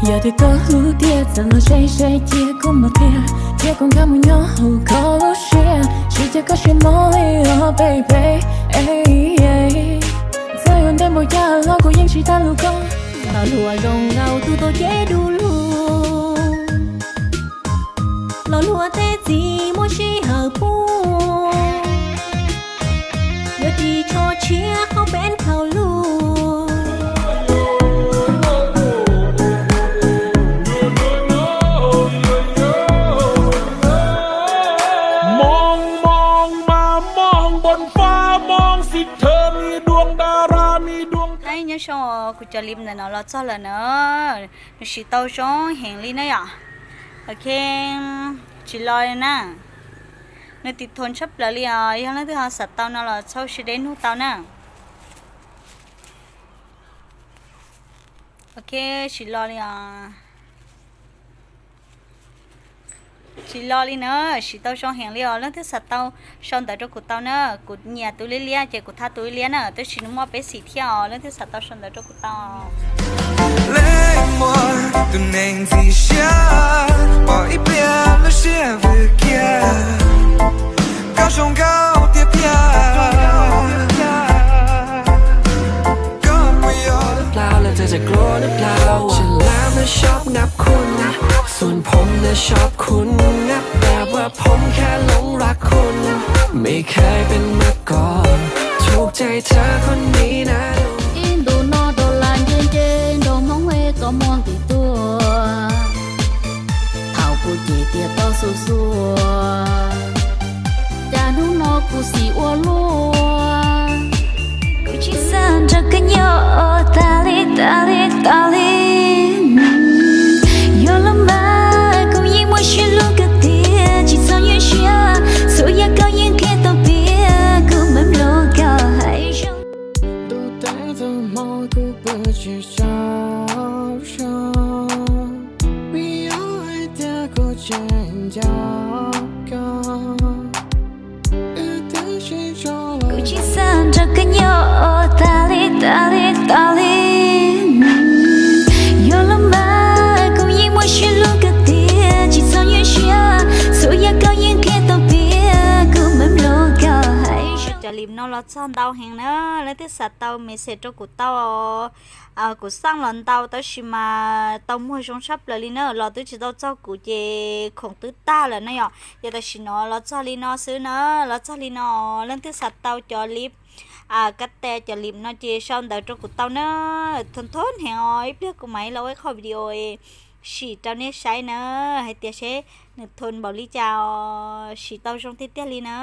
Yog tias koj hlub tiag txawm los ze ze cia kuv mos tiag, cia kuv nkag mus nyob hauv koj lub siab, tsis cia koj siab mob li os baby. Txawm yuav ntev npaum cas los kuv yeej tsis tag lus koj. Tau hluas zoo nkauj tus tau cev du lug, los hluas tej txiv muaj sij hawm pub, yuav tsis tsho tshiab qhov peb thaum lug. Nyob zoo, kuv cov lip ntawm no los txog lawm na, nws siv tau zoo heev li na yom. Ok, tsis los li na, nws tiv thom tshaj plaws li os, yog leej twg ho xav tau no los txhob siab deb nug tau na. Ok, tsis los li os. Tsis los li na, siv tau zoo heev li os, leej twg xav tau sau ntawv rau kuv tau na, kuv nyiam tus liab liab ces kuv thab tus liab liab na, tab sis nws muaj peb xim thiab os, leej twg xav tau sau ntawv rau kuv tau. Leej muaj tus neeg ntxim siab, pom ib pliag lub siab vwm kiag, koj zoo nkauj tiag tiag. เอ็นดู noj ดอลลาร์ nce nce nrog Hmoob es koj muaj nqis tuaj. Thaum kuv cem tias koj xuas xuas, cas hnub no kuv xis ua luaj. Kuv tsis xav nrog koj nyob tas li tas li tas li. Yuav los mas kuv yeej muaj sij hlub kawg tiag, tsis txhob nyuaj siab, txhua yam koj yeej qhia tau tias kuv mam mloog koj hais zoo. Ntuj teb txog hmo kuv pw tsis tsaug zog, vim yog hais tias kuv tseem nco koj. Wb twb sib tso, kuv tsis xav nrog koj nyob tas li tas li tas li. Yuav los mas kuv yeej muaj sij hlub kawg tiag, tsis txhob nyuaj siab, txhua yam koj yeej qhia tau tias kuv mam mloog koj hais zoo. Cov lip no los txog ntau heev na, leej twg xav tau message rau kuv tau. Kuv xaj los ntau tab sis mas tau muag zoo tshaj plaws li na, los twb tsis tau txog kuv ces khoom twb tag lawm na yom. Ces tam sim no los txog li no xwb na, los txog li no, leej twg xav tau cov lip, kab tes cov lip no ces sau ntawv rau kuv tau na. Thov thov heev os, ib pliag kuv mam li los ua ib qho video sim rau nej saib na, hais tias seb nws thov npaum li cas os, siv tau zoo tiag tiag li na.